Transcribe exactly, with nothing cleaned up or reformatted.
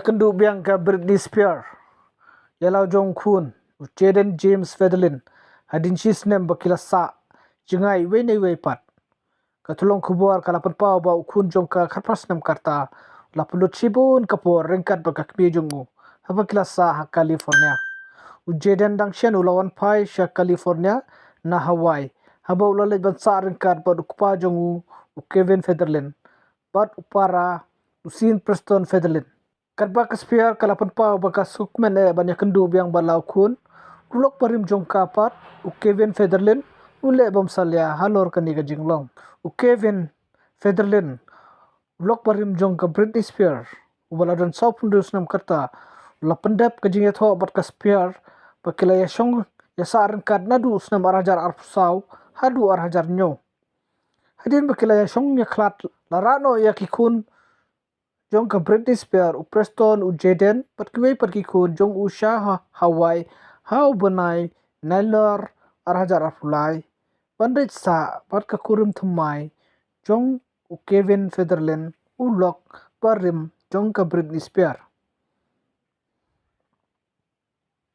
Kynduh biang ka Britney Spears ïa la u jong u khun u Jayden James Federline hadien shi snem ba ki la sah jngai iwei na iwei pat. Ka tyllong khubor ka la pynpaw ba u khun jong ka khatphra snem ka rta u la pynlut shibun ka por ryngkat bad ka kmie jong u haba ki la sah ha California. U Jayden dang shen u la wan phai sha California na Hawaii haba u la leit ban sah ryngkat bad u kpa jong u, u Kevin Federline, bad u para, u Sean Preston Federline. Katba ka Spears ka la pynpaw ba ka sngewkmen eh ban ïakynduh biang bad la u khun, u lok barim jong ka pat, u Kevin Federline, u leh bymsalia halor kane ka jinglong. U Kevin Federline, u lok barim jong ka Britney Spears, uba la don sawphew hynriew snem ka rta, u la pyndep ka jingïathoh bad ka Spears ba ki la ïashong ïasah ryngkat naduh u snem ar hajar arphew saw haduh ar hajar hynñiew. Hadien ba ki la ïashong ïakhlad, la rah noh ïa ki khun jong ka Britney Spears, u Preston, u Jayden bad kiwei pat ki khun jong u sha ha Hawaii ha u bnai Nailar ar hajar arphew lai, ban leit sah bad ka kurim thymmai jong u Kevin Federline, u lok barim jong ka Britney Spears.